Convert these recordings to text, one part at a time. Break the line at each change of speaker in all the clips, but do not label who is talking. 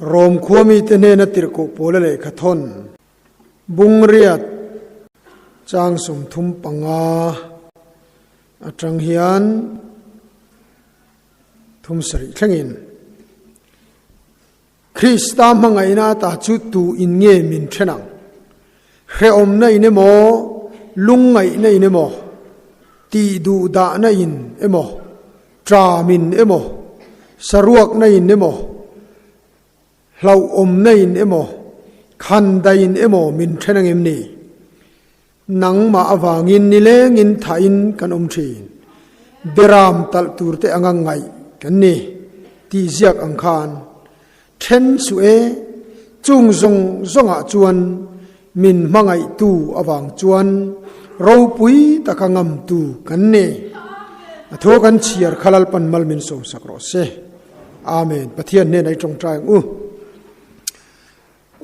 Rom khua mite hnena tirhkoh Paula lehkha thawn Bungriat chang 35 atang hian 37 thlengin Krista hmangaihna ata chu tu in nge min then ang? Hrehawmna in emaw, lungngaihna in emaw, tih duhdahna in emaw, ṭam in emaw, saruakna in emaw, hlauhawmna in emaw, khandai in emaw min then ang em ni? Nangmah avangin nilengin thahin kan awm thin. Beram talh turte anga ngaih kan ni tih ziak ang khan then suh e, chung zawng zawngah chuan min hmangaihtu avang chuan ropui taka ngamtu kan ni. A thu kan chhiar kha Lalpan mal min sawmsak rawh se. Amen. Pathian hnenah i tawngtai ang u.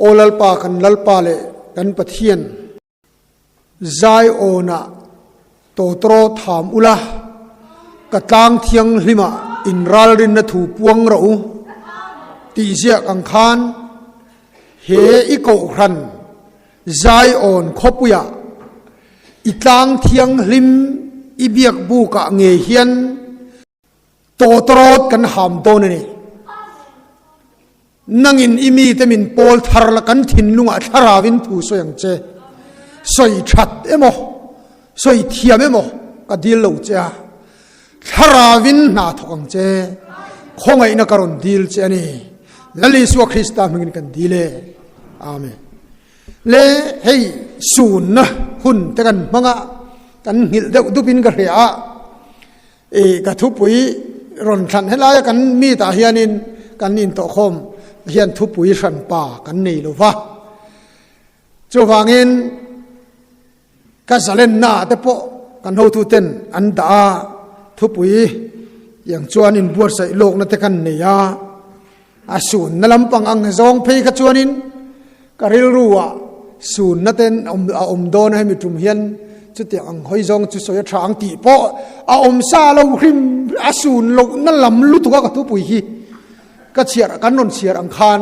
Aw Lalpa kan Lalpa leh kan Pathian, Zion-ah tawtawraw tham ula, ka tlang thianghlimah inralrinna thu puang rawh u tih ziak ang khan he i kohhran Zion khawpuiah i tlang thianghlim i biak bukah nge hian Tawtawrawt kan ham dawn a ni. Nangin i mite min pawl thar la kan thinlungah thlarauin thu sawi ang che. Sawi that emaw, sawi thiam emaw ka dil lo che a. Thlarauin hna thawk ang che. Khawngaihna ka rawn dil che a ni. Lal Isua Krista hmingin kan dil e. Amen. Le hei sunna hun te kan hmang a, kan nghilh deuh dupin ka hria a. I ka thupui rawn thlan helaia kan meet ah hianin kan intawhkhawm hian thupui hran pa kan nei lo va. Chuvangin ka zalenna ah te pawh kan hotu ten an dah a, thupui yang chuan inbuatsaih lawkna te kan nei a. A sunna lampang ang zawng phei kha chuanin ka rilru ah sunna ten a awm dawn a hemi tum hian chutiang ang hawi zawng chu sawi a tha ang tih pawh a awm sa lo hrim a sun lohna lam lutuk a ka thupui hi ka chhiar kan rawn chhiar ang khan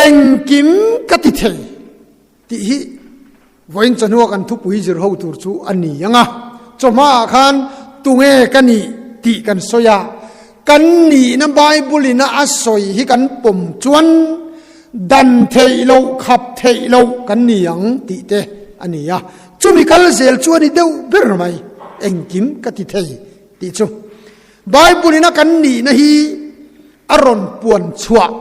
engkim ka ti thei tih hi vawiin chawhnu kan thupui zir ho tur chu a ni ang a, chawhma ah khan tunge ka nih tih kan sawi a, kan nihna Bible in a sawi hi kan pawm chuan dan theih loh khap theih loh kan ni ang tih te a ni a, chumi kal zel chu a ni deuh ber mai, engkim ka ti thei tih chu Bible in a kan nihna hi a rawn puan chhuah.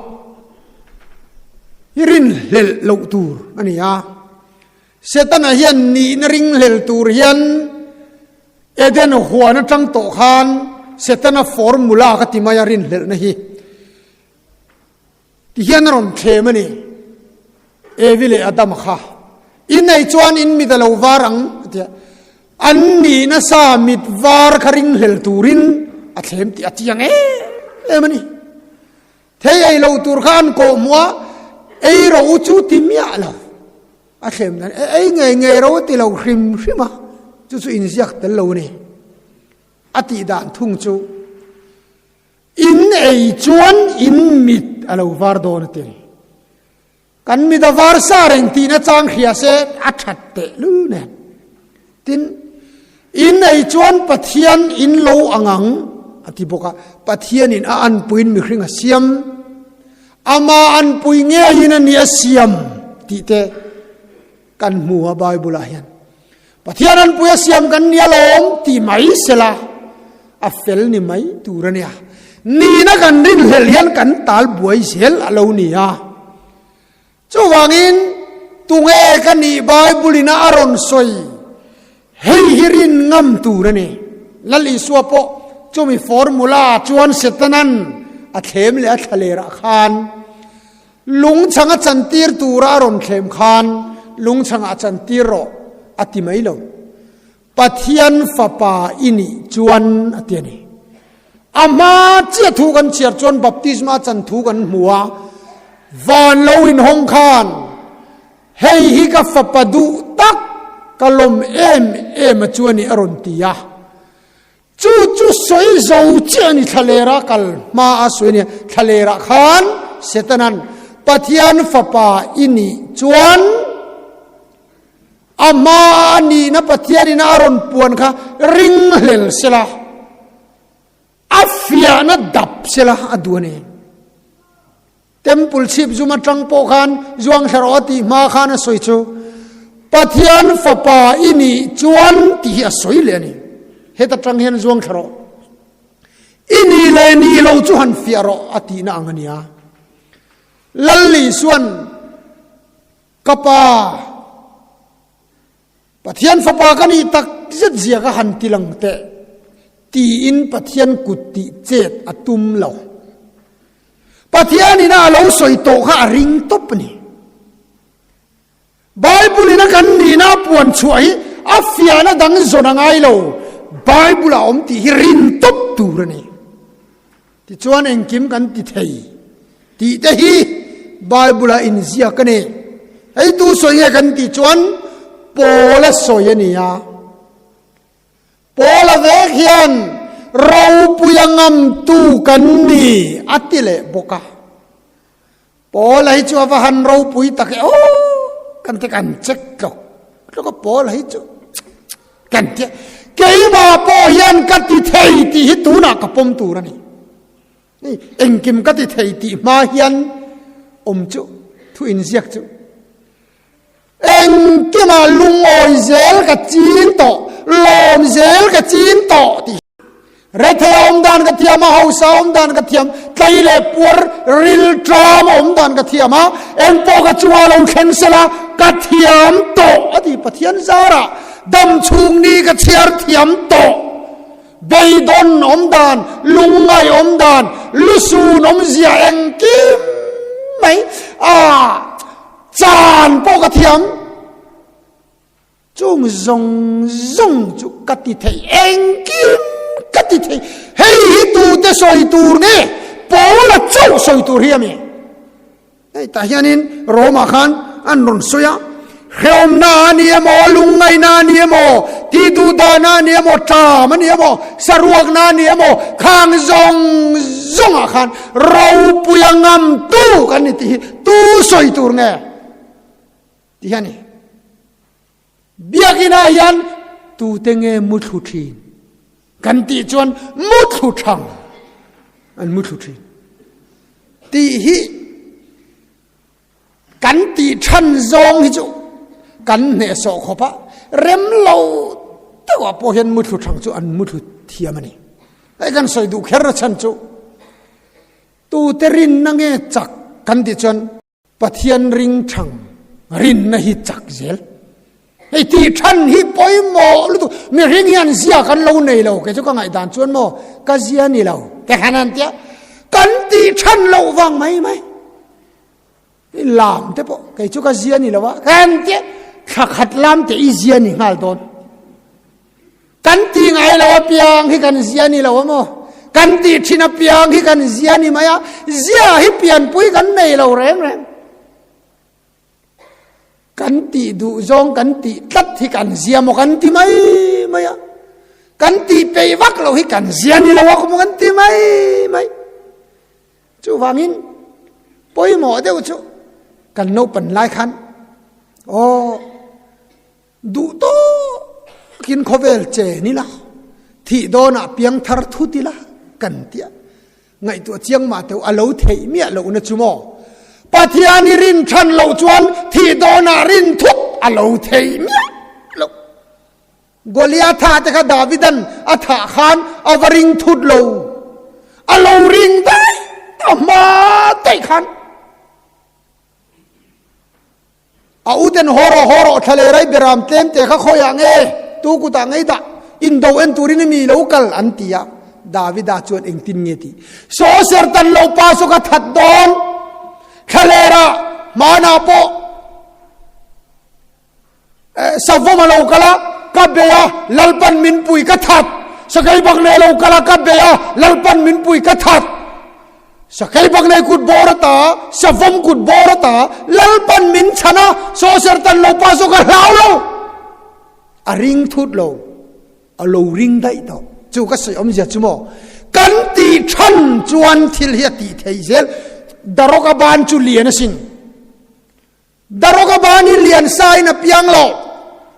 Hi rinhlelh loh tur a ni a. Setana hian nihna ringhlel tur hian Eden huan atang tawh khan Setana formula ka ti mai a rinhlelhna hi ti hian a rawn thlem a ni. Evi leh Adama kha in nei chuan in mit a lo var ang a ti a. An nihna sa mit var kha ringhlel turin a thlem tih a chiang em em a ni. Thei ei lo tur kha an kawh hmuh a, ei ro u chu ti miah lo. A thlem dan ei ngei ngei ro ti lo hrim hrim a, chu chu inziak tel lo a ni. A tih dan thung chu in ei chuan in mit a lo var dawn a ti. Kan mit a var sa reng tihna chang hria se a that teh lul nen. Tin, in ei chuan Pathian in lo ang ang a ti bawk a, Pathianin a anpuiin mihring a siam, ama anpui ngeiin a ni a siam tih te kan hmu a Bible ah hian. Pathian anpui a siam kan ni alawm ti mai sela a fel ni mai tur a nia. Nihna kan rinhlelh hian kan tal buai zel a lo ni a. Chuvangin, tunge ka nih Bible in a rawn sawi? Hei hi rin ngam tur a ni. Lal Isua pawh chumi formula chuan Setanan a thlem leh a thlalerah khan lungchang a chantir tura a rawn thlem khan lungchangah a chantir rawh a ti mai lo. Pathian Fapa i nih chuan a ti a ni. A hma chiah thu kan chhiar chuan baptisma chan thu kan hmu a, van lo inhawng khan hei hi ka fapa duh tak ka lawm em em a chu a ni a rawn ti a. Chu chu sawi zo chiah a ni, thlalera kal hma a sawi a ni, thlalera khan Setanan Pathian Fapa i nih chuan a hmaa a nihna Pathianin a rawn puan kha ringhlel sela, a fiahna dap sela a duh a ni. Temple chhip zum atang pawh khan Zuang Thlarau a tih hma khan a sawi chu Pathian fapa i nih chuan tih hi a sawi leh a ni. Heta tang hian Zuang Thlarau i nih leh nih lo chu han fiah rawh a tihna ang a nia. Lal Isuan ka pa Pathian fapa ka nih tak zet zia ka han ti lang teh tiin Pathian kut tih chet a tum lo. Pathian ina a lo sawi tawh kha a ring tawp a ni. Bible ina kan nihna a puan chhuah hi a fiahna dang zawn a ngai lo. Bible a awm tih hi rin tawp tur a ni. Tichuan engkim kan ti thei tih te hi Bible a inziak a ni. Hei tu sawi nge kan tih chuan Paul a sawi a ni a. Paul a vek hian ropui a ngamtu kan ni a ti leh bawk a. Paul a hi chu a va han ropui tak e aw kan ti kan check tlawk tlawk a Paul a hi chu kan ti keimah pawh hian ka ti thei tih hi tunah ka pawm tur a ni. Engkim ka ti thei tih hma hian awm chu thu inziak chu Engkima lungawi zel ka chin tawh, lawm zel ka chin tawh tih. Rethei awm dan ka thiam a, hausa awm dan ka thiam, tlei leh puar ril ṭam awm dan ka thiam a, eng pawh ka chungah lo thleng sela ka thiam tawh a ti. Pathian zarah dam chhung ni ka chhiar thiam tawh. Beidawn awm dan, lungngai awm dan, lusun awmzia engkim mai a Chan pawh ka thiam. Chung zawng zawng chu ka ti thei, engkim ka ti thei. Hei hi tute sawi tur nge? Paula chauh sawi tur hi a mi. Hei tah hianin Roma khan an rawn sawi a, Hrehawmna a ni emaw, lungngaihna a ni emaw, tihduhdahna a ni emaw, ṭam a ni emaw, saruakna a ni emaw, khang zawng zawngah khan ropuia ngamtu kan ni tih hi Tu sawi tur nge? Ti hian ni. Biakinah hian tute nge muthlu thin? Kan tih chuan muthlu thang an muthlu thin. Tih hi kan tih than zawng hi chu kan hnehsawh khawp a, rem lo deuhah pawh hian muthlu thang chu an muthlu thiam a ni. Hei kan sawi duh kher a chhan chu Tute rinna nge chak kan tih chuan Pathian ring thang rinna hi chak zel. Hei tih than hi pawimawh lutuk. Mihring hian zia kan lo nei lo kei chu ka ngaihdan chuan maw ka zia ni lo te khan an tia kan tih than loh vang mai mai. I lam te pawh kei chu ka zia ni lo a kan tia thla khat lam te i zia ni nghal dawn. Kan ti ngai lo apiang hi kan zia ni lo a maw? Kan tih thin apiang hi kan zia ni mai a, zia hi pianpui kan nei lo reng reng. Kan tih duh zawng kan tih tlat hi kan zia maw kan ti mai mai a. Kan tih peih vak lo hi kan zia ni lo a maw kan ti mai mai. Chuvangin pawimawh deuh chu kan naupan lai khan aw Duh tawkin khawvel chen ila, thih dawnah piang thar thut ila kan tia. Ngaihtuah chiang mah teuh a lo theih miah lohna chu maw? Pathian i rin than loh chuan thih dawnah rin thut a lo theih miah loh. Goliatha te kha Davidan a thah khan a va ring thut lo. A lo ring daih a hma daih khan. A uten haw rawh haw rawh thla leh rai beram tlem te kha khawiah nge tu kutah ngei dah indo en turin i mi lo kal an ti a. Davida chuan engtin nge tih saw ser tan lo pa saw ka that dawn thla lerah hmanah pawh Savawm a lo kal a ka bei a Lalpan min pui ka that Sakei bak nei a lo kal a ka bei a Lalpan min pui ka that Sakei bak nei kut bawr ata, savawm kut bawr ata, Lalpan min chhan a, sawser tan lo pa zawk a hlau lo. A ring thut lo, a lo ring daih tawh. Chu ka sawi awmzia chu maw, kan tih than chuan thil hi a tih theih zel. Daroga ban chu lian asin. Daroga ban hi lian sa in a piang lo.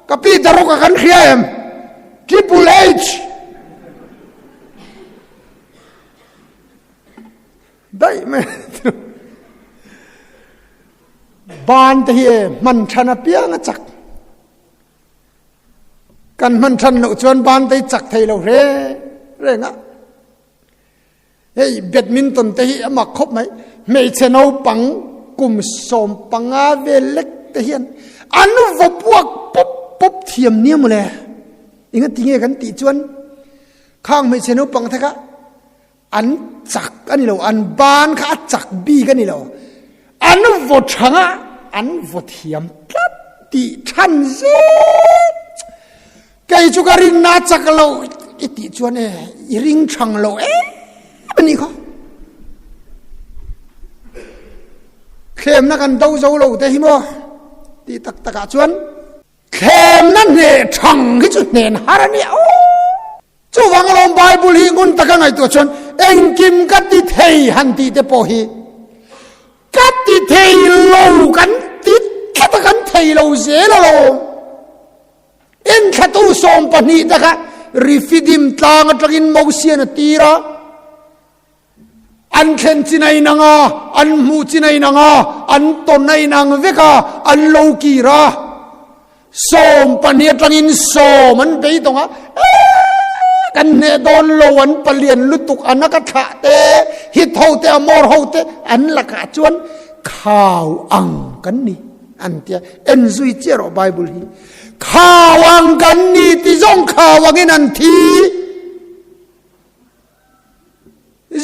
Ka pi Daroga kan hria em? Triple H. Daih mai. Ban te hi e hman than a piang a chak. Kan hman than loh chuan ban te hi chak thei lo hre reng a. Hei badminton te hi a mak khawp mai. Hmeichhe naupang kum 15 vel lek te hian an vaw puak pawp pawp thiam nia mawle. Enga ti nge kan tih chuan khang hmeichhe naupang te kha an chak a ni lo, an ban kha a chak bik a ni lo. An vaw thang a, an vaw thiam tlat tih than zet. Kei chu ka rinna a chak lo i tih chuan e i ring thang lo em a nih kha. Thlemna kan do zo lo te hi maw tih tak takah chuan thlemna hneh thang hi chu hnen har a nia aw. Chuvang alawm Bible hi ngun taka ngaihtuah chuan engkim ka ti thei han tih te pawh hi ka ti thei lo kan ti tlat a kan thei lo zel alawm. Enthlatu 12 te kha Refidim tlang atangin Mosian a tir a, an thlen chin a inang a, an hmuh chin a inang a, an tawn a inang vek a, an lo kir a. 12 atangin sawm an beidawng a, eee kan hneh dawn lo an palian lutuk an a ka thlah te, Hit ho te, Amor ho te an lakah chuan khau ang kan ni. An tia en zui chiah rawh Bible hi. Khau ang kan ni ti zawng khau angin an thi.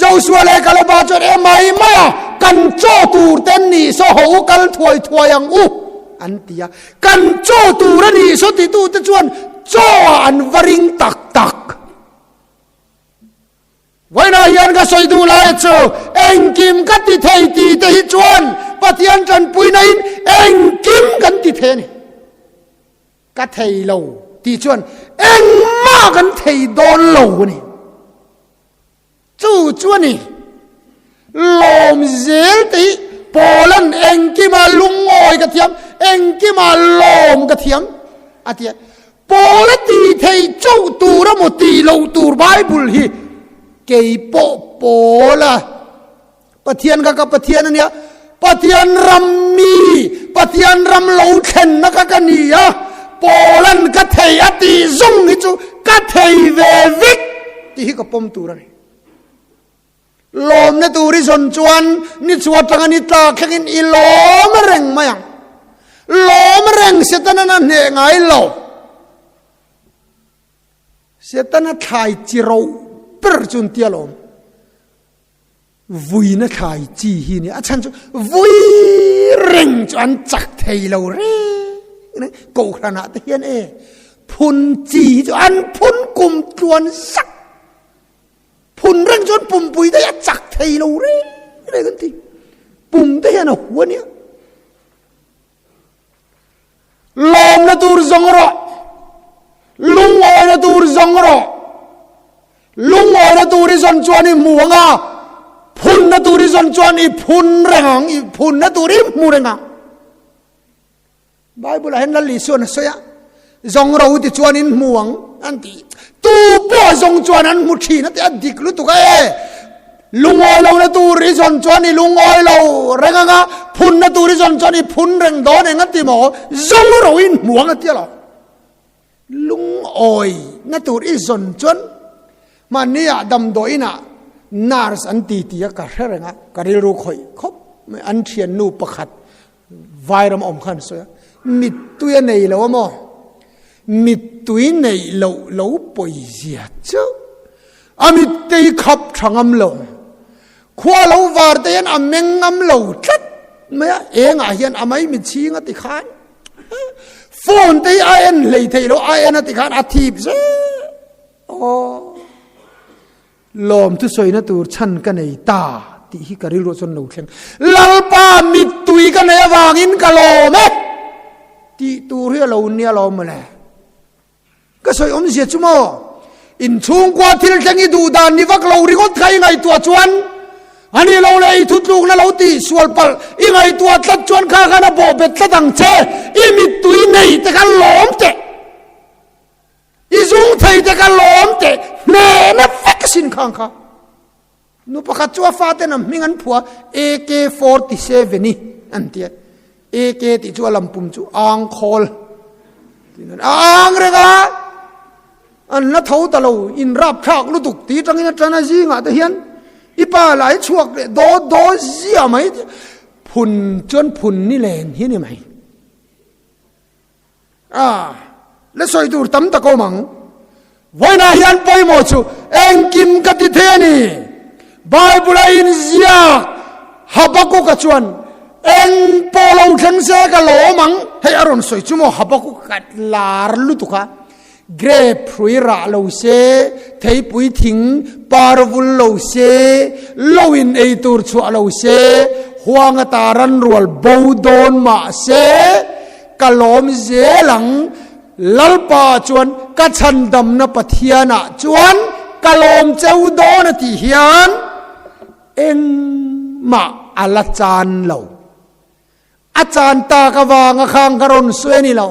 Joshua leh Kaleba chuan e mai mai a kan chaw tur te an nih saw ho u kal thuai thuai ang u an ti a. Kan chaw tur a nih saw titu te chuan chaw ah an va ring tak tak. Vawiinah hian ka sawi duh lai chu engkim ka ti thei tih te hi chuan Pathian tanpuina in engkim kan ti thei a ni. Ka thei lo tih chuan engmah kan thei dawn lo a ni. Chu chu a ni. Lawm zel te hi Paula'n engkima lungawi ka thiam, engkima lawm ka thiam a ti a. Paul a tih theih chauh tur emaw tih loh tur Bible hi kei pawh Paul a Pathian kha ka Pathian a nia, Pathian ram mi, Pathian ram lo thlenna kha ka ni a, Paula'n ka thei a tih zawng hi chu ka thei ve vek tih hi ka pawm tur a ni. Lawmna tur i zawn chuan ni chhuah atanga ni tlak thlengin i lawm reng mai ang. Lawm reng Setana a hneh ngai lo. Setana thlai chi ro ber chu an tia lawm. Vuina thlai chi hi ni. A chhan chu vui reng chu an chak thei lo reng. Kohhranah te hian e phun chi hi chu an phun kum tluan sak. Phun reng chuan pumpui te hi a chak thei lo reng reng an ti. Pum te hian a hu a nia. Lawmna tur zawng rawh. Lungawina tur zawng rawh. Lungawina tur i zawn chuan i hmu ang a. Phunna tur i zawn chuan i phun reng ang. I phunna tur i hmu reng ang. Bible ah hian Lal Isuan a sawi a, zawng ro ti chuan in hmu ang an ti. Tu pawh zawng chuan an hmu thin a ti a dik lutuk a e. Lungawi lo na tur i zawn chuan i lungawi lo reng ang a, phun na tur i zawn chuan i phun reng dawn eng a ti maw? Zawng ro in hmu ang a ti alawm. Lungawi na tur i zawn chuan mahni ah damdawi inah nurse an ti ti a ka hre reng a, ka rilru khawih khawp mai an thiannu pakhat Vairam awm khan sawi a, mittui a nei lo a maw? Mittui neih loh lo pawi zia chu a mittei khap tha ngam lo. Khua lo var te hian a meng ngam lo tlat mai a, engah hian a mai mitchhing a ti khan phone te hi a en hlei thei lo, a en a ti khan a thip zel. Aw. Lawm thusawina tur chhan ka nei ta tih hi ka rilruah chuan lo thleng. Lalpa mittui ka nei avangin ka lawm e tih tur hi a lo nia lawm mawle. Ka sawi awmzia chu maw? Inchhungkua thil thleng i duh dan ni vak lo ringawt kha i ngaihtuah chuan. A ni lo le i thutlukna lo tih sual palh i ngaihtuah tlat chuan kha khan a bawh bet tlat ang che. I mittui nei te kha lawm teh. I zung thei te kha lawm teh. Hnehna vek sin khang kha. Nu pakhat chu a faten a hming an phuah AK-47 i an ti a. AK tih chu a lampum chu ang khawl. A ang reng a, an la tho ta lo, in rap thlak lutuk ti tangin a tan a zingah te hian i pa lai chhuak leh daw daw zia mai phun chuan phun ni len hi ni mai. A, la sawi tur tam tak awm ang. Vawiinah hian pawimawh chu engkim ka ti thei a ni. Bible-a inziak Habakkuk-a chuan eng pawh lo thleng se ka lawm ang. Hei a rawn sawi chu maw Habakkuk ka lar lutuk a. Grape hrui rah lo se, theipui thing par vul lo se, lo in ei tur chhuah lo se, huang ata ran rual bo dawn mah se, Ka lawm zel ang, Lalpa chuan ka chhandamna Pathianah chuan ka lawm cheu dawn a tih hian engmah a la chan lo. A chan tak avanga khang ka rawn sawi a ni lo.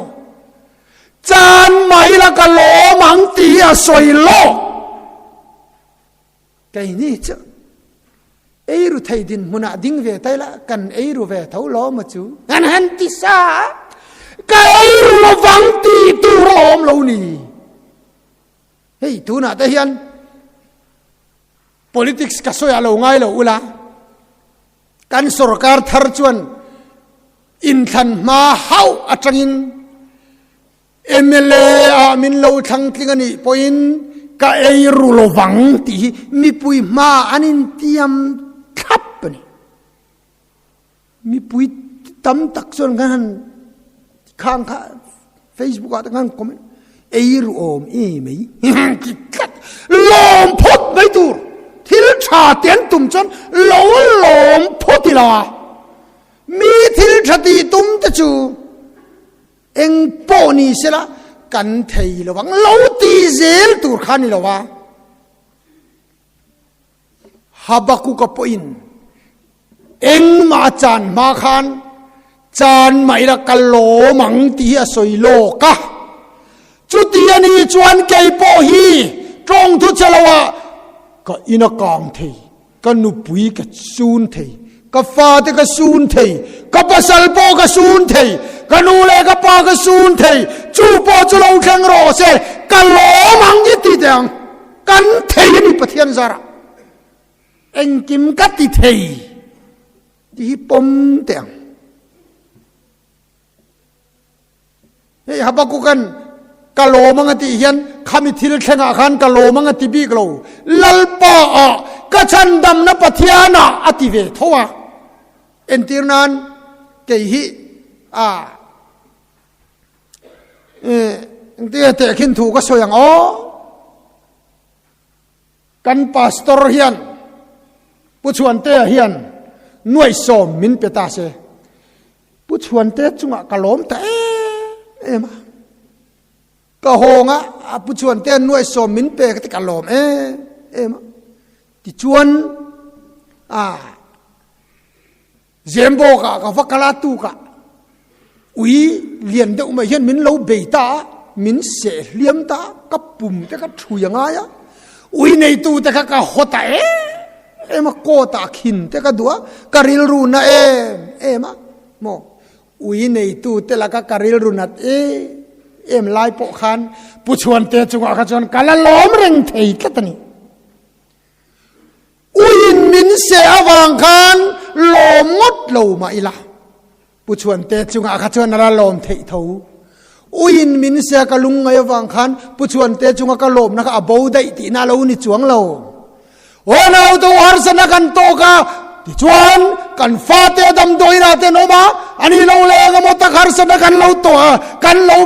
Chan mai la ka lawm ang tih hi a sawi lawk. Keini chu eiru thei dinhmunah ding ve ta ila kan eiru ve tho lo maw chu? Kan han ti sa a, ka eiru lovang tih tur a awm lo ni. Hei tunah te hian politics ka sawi a lo ngai lo ula, kan sorkar thar chuan inthlan hma hauh atangin Mla ah min lo thlang tling a nih pawhin ka ei ru lovang tih hi mipui hmaah an intiam thlap a ni. Mipui tam tak chuan kan han khang kha Facebook ah te khan comment ei ru awm e mai ti tlat lawm phawt mai tur thil tha te an tum chuan lo lawm phawt ila mi thil tha tih tum te chu Eng pawh ni sela kan thei lo ang, lo ti zel tur kha ni lo a. Habakuka pawhin engmah a chan hma khan chan mah ila ka lawm ang tih hi a sawi lawk a. Chuti a nih chuan kei pawh hi tawngthu che lo ah ka in a kang thei. Ka nupui ka sun thei, ka fate ka sun thei, ka pasal pawh ka sun thei, ka nu leh ka pa ka sun thei, chu pawh chu lo thleng rawh se, ka lawm ang i ti teh ang, kan thei a ni Pathian zarah, engkim ka ti thei tih hi pawm teh ang. Hei Habakukan ka lawm ang a tih hian khami thil thlengah khan ka lawm ang a ti bik lo. Lalpa ah ka chhandamna Pathian ah a ti ve tho a. Entir nan kei hi a engtin nge tehkhin thu ka sawi ang aw. Kan pastor hian Pu Chhuantea hian nuaihsawm min pe ta se. Pu Chhuante chungah ka lawm ta em em a. Ka hawng a, a Pu Chhuante nuaihsawm min pe ka ti ka lawm em em a. Tichuan a Zembawkah ka va kal a tukah ui lian deuh mai hian min lo bei ta a, min seh hliam ta a, ka pum te kha thui a ngai a. Ui neitu te kha ka haw ta em em a, coat ah khin te ka duh a, ka rilru na em em a, maw ui neitu te laka ka rilru nat em em lai pawh khan Pu Chhuante chungah kha chuan ka la lawm reng thei tlat a ni. Uiin min seh avang khan lawm ngawt lo mah ila, Pu Chhuante chungah kha chuan a la lawm theih tho. Uiin min seh a ka lung ngai avang khan Pu Chhuante chunga ka lawmna kha a bo daih tihna a lo ni chuang lo. Aw nauto harsatna kan tawk a, tichuan kan fate damdawiinah te an awm a, a ni lo leh eng emaw tak harsatna kan lo tawh a, kan lo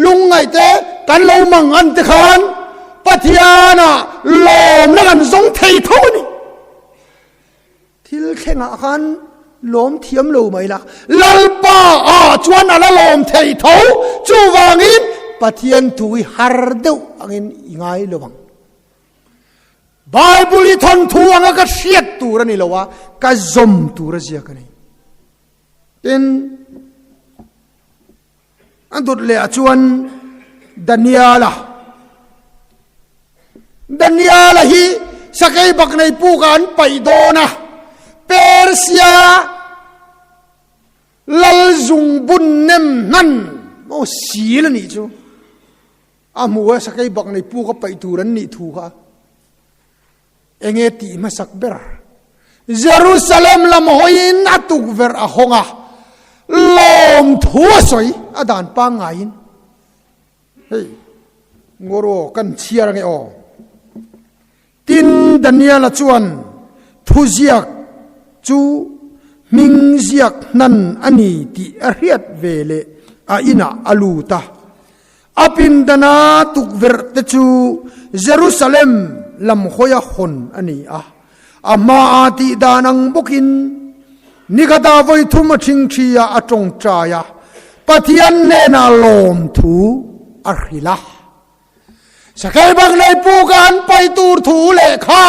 lungngaih te, kan lo mang an te khan, Pathianah lawmna kan zawng thei tho a ni. Thil thlengah khan lawm thiam lo mai la, Lalpa ah chuan a la lawm thei tho. Chuvangin Pathian thu hi har deuh angin i ngai lo ang. Bible hi thawnthu anga ka hriat tur a ni lo a, ka zawm tur a ziak a ni. Tin, a dawt leh ah chuan Daniela, Daniela hi sakei bak nei puk ah an paih dawn a, Persia lal zungbun nem hnan maw sil a nih chu. A hmu a, sakei bak nei puk a paih tur an nih thu kha enge tih hmasak ber? Jerusalem lam hawiin a tukverh a hawng a, lawm thu a sawi a dan pangngaiin. Hei, ngawr aw, kan chhiar ange aw. Tin, Daniela chuan thuziak chu hming ziak hnan a ni tih a hriat ve leh a inah a lut a. A pindana tukverh te chu Jerusalem lam hawia hawn a ni a. A hmaa tih dan ang bawkin nikhat ah vawi thum a ṭhingṭhi a, a ṭawngṭai a, Pathian hnenah lawmthu a hrilh a. Sakei bak nei puka an paih tur thu lehkha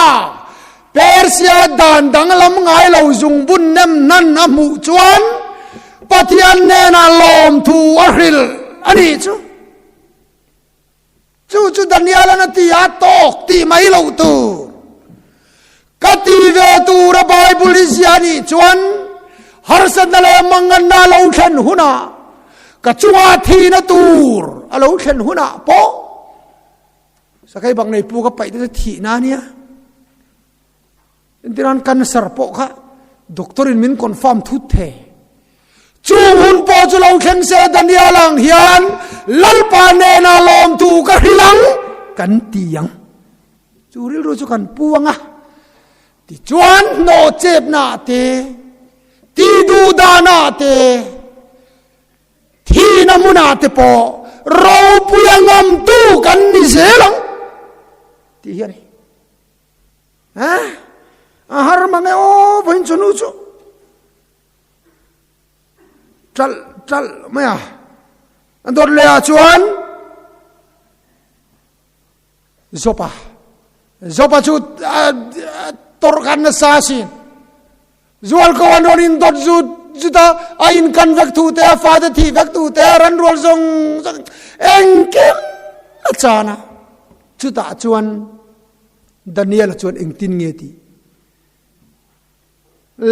Persia dan danglam ngai lo zungbun nem hnan a hmuh chuan Pathian hnenah lawmthu a hrilh a nih chu. Chu chu Daniel-a'n a ti a, tawk tih mai loh tur. Ka ti ve tura Bible hi zia nih chuan harsatna leh manganna a lo thlen hunah, ka chunga thihna tur a lo thlen hunah pawh sakei bak nei pu ka paih te chu thihna a nia. Entirnan cancer pawh kha doctor in min confirm thut the. Chung hun pawh chu lo thleng se Daniel ang hian Lalpa nena lawmtu ka hrilh ang kan ti ang. Chu rilru chu kan pu ang a, tichuan hnawh chepnaah te, tih duh danah te, thihna hmunah te pawh ropuia ngawmtu kan ni zel ang tih hi a ni. Ha? A har mang e aw vawiin chu nu chu. Ṭalh ṭalh mai a. A dawt leh ah chuan Jopa. Jopa chu tawrh khan nasa asin. Zual ko an rawn in dawt zut zut a, a in kan vek thu te, a fate thih vek thu te, a ran rual zawng zawng engkim a chan a. Chutah chuan Daniel-a chuan engtin nge tih?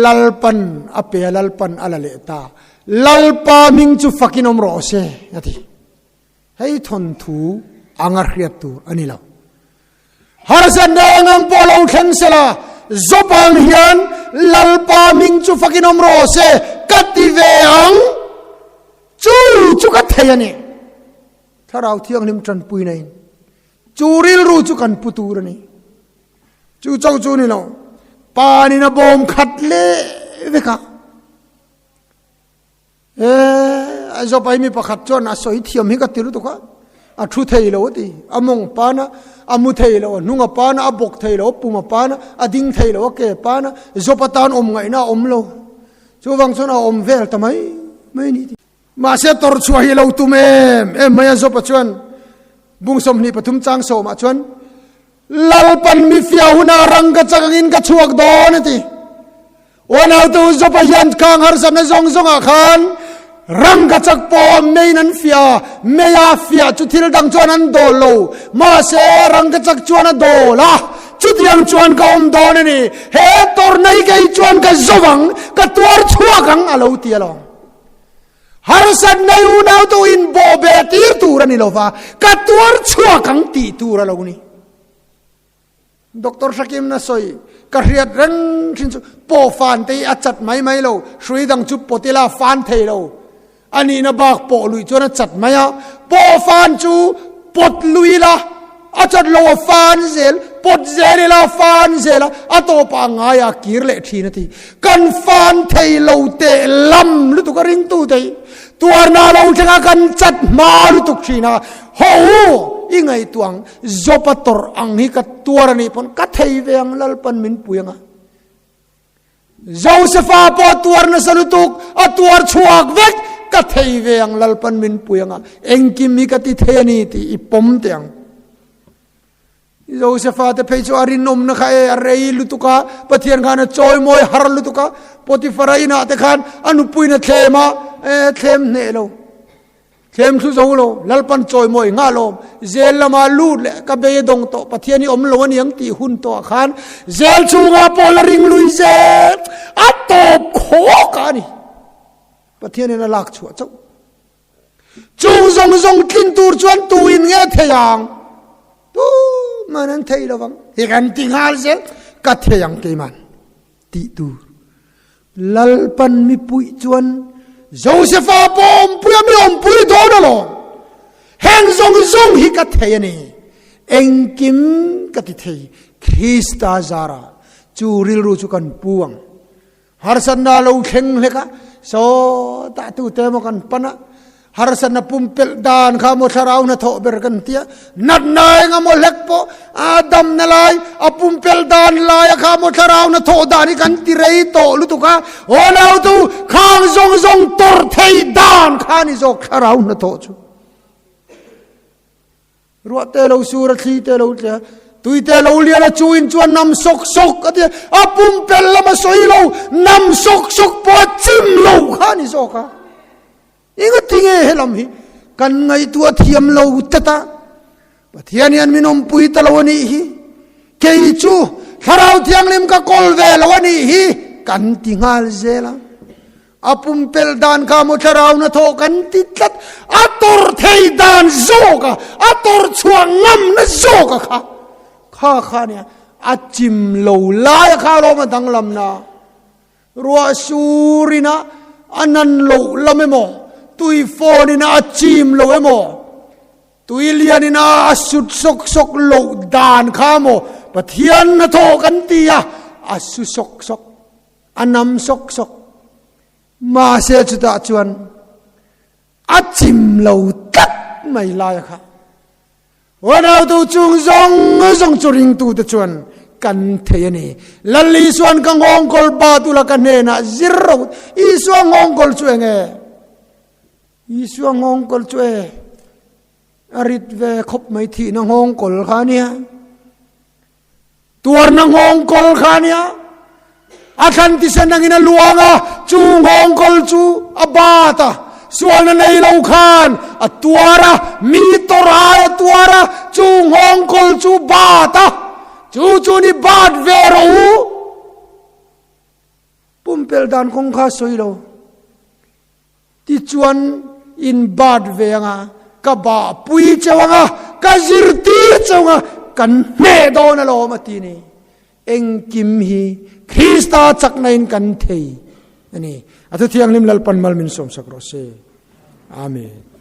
Lalpan a pe a, Lalpan a la leh ta. Lalpa hming chu fakin awm rawh se, a ti. Hei thawnthu anga hriat tur a ni lo. Harsatna eng ang pawh lo thleng se la, Job ang hian Lalpa hming chu fakin awm rawh se ka ti ve ang. Chu chu ka thei a ni. Thlarau Thianghlim tanpuina in chu rilru chu kan pu tur a ni. Chu chauh chu ni lo, panin a bawm khat leh vek a. E, Aizawl pai mi pakhat chuan a sawi thiam hi ka ti lutuk a, a thu thei lo a ti. A mawng pan a, a mu thei lo, a hnung a pan a, a bawk thei lo, a pum a pan a, a ding thei lo, a ke a pan a, zawp atan awm ngaihna a awm lo. Chuvang chuan a awm vel ta mai mai a ni ti. Mahse tawrh chhuah hi lo tum em em mai a, Zawpa chuan bung 23 chang sawmah chuan Lalpan mi fia hunah rang ka chak angin ka chhuak dawn a ti. Unautu Job-a hian khang harsatna zawng zawngah khan rang ka chak pawh meiin an fiah a, meia fiah chu thil dang chuan an dawl lo, mahse rang ka chak chuan a dawl a, chutiang chuan ka awm dawn a ni, he tawrhna hi kei chuan ka zo ang, ka tuar chhuak ang a lo ti alawm. Harsatna hi unautu inbawhbeh tir tur a ni lo va, ka tuar chhuak ang tih tur a lo ni. Doctor Hrakimna sawi, Ka hriat reng thin chu pawh fan te hi a chat mai mai lo, hrui dang chu pawt ila fan thei lo. A nihna bak pawh luih chuan a chat mai a, pawh fan chu pawt lui ila a chat lo a fan zel, pawt zel ila a fan zel a, a tawpah a ngai a kir leh thin a ti. Kan fan thei lo teh lam lutuk a ringtu te hi tuarna lo thleng a kan chat hma lutuk thin a, haw u i ngaihtuah ang. Job-a tawrh ang hi ka tuar a nih pawn ka thei ve ang Lalpan min pui ang a. Josefa pawh tuar nasa lutuk, a tuar chhuak vek, ka thei ve ang Lalpan min pui ang a, engkim hi ka ti thei a ni tih i pawm teh ang. Josefa te phei chu a rinawmna kha e a rei lutuk a, Pathian khan a chawimawi har lutuk a, Potifara inah te khan a nupuiin a thlem a, e thlem hneh lo, thlem thlu zo lo, Lalpan chawimawi nghal awm, zel lama lut leh ka bei a dawng tawh, Pathian hi awm lo a niang tih hun tawhah khan zel chhungah pawh la ring lui zel, a tawp khawk a ni. Pathianin a lak chhuah chauh. Chung zawng zawng tlin tur chuan tu in nge thei ang? Tu man an thei lo vang. Hi kan ti nghal zel, ka thei ang keiman tih tur. Lalpan mipui chuan Josefa pawh awmpui a mi awmpui dawn alawm. Heng zawng zawng hi ka thei a ni. Engkim ka ti thei Krista zara chu rilru chu kan pu ang. Harsatna lo thleng hlek a, sawtah tute emaw kan pan a, harsatna pumpelh dan kha maw thlarau hnathawh ber kan ti a, natna eng emaw hlek pawh a damna lai, a pumpelh dan laia kha maw thlarau hnathawh dan hi kan ti rei tawh lutuk a, aw nautu khang zawng zawng tawrh thei dan kha ni zawk thlarau hnathawh chu. Ruah te lo sur a, thli te lo tle a, tui te lo lian a, chu in chuan nam sawk sawk a ti a, a pumpelh lam a sawi lo, nam sawk sawk pawh a chim lo kha a ni zawk a. Engati nge helam hi kan ngaihtuah thiam lo tlat a, Pathian hian min awmpui ta lo a nih hi, kei chu Thlarau Thianghlim ka kawl ve lo a nih hi kan ti nghal zel a. A pumpelh dan kha maw thlarau hnathawh kan ti tlat, a tawrh thei dan zawk a, a tawrh chhuah ngamna zawk a kha, kha kha nia a chim lo lai a kha lawm a danglamna. Ruah sur ina a nan loh lam emaw, tui fawn ina a chim lo emaw, tui lian ina a sut sawk sawk loh dan kha maw Pathian hnathawh kan ti a, a su sawk sawk. A nam sawk sawk. Mahse chutah chuan a chim lo tlat mai lai kha. Unautu chung zawng zawng chu ringtute chuan kan thei a ni. Lal Isuan ka nghawngkawl pa tula ka hnenah zir ro. Isua nghawngkawl chu enge? Isua nghawngkawl chu e a rit ve khawp mai thihna nghawngkawl kha nia. Tuarna nghawngkawl kha a nia. A thlan tisen angin a luang a, chu nghawngkawl chu a bat a. Sualna nei lo khan a tuar a, mi tawrai a tuar a, chu nghawngkawl chu bat a. Chu chu ni bat ve rawh u. Pumpelh dan kawng kha sawi lo. Tichuan in bat ve anga, ka bah pui cheu anga, ka zirtir cheu anga, kan hneh dawn alawm a ti ni. Engkim hi Krista chakna in kan thei a ni. A thu thianghlim Lalpan mal min sawmsak rawh se. Amen.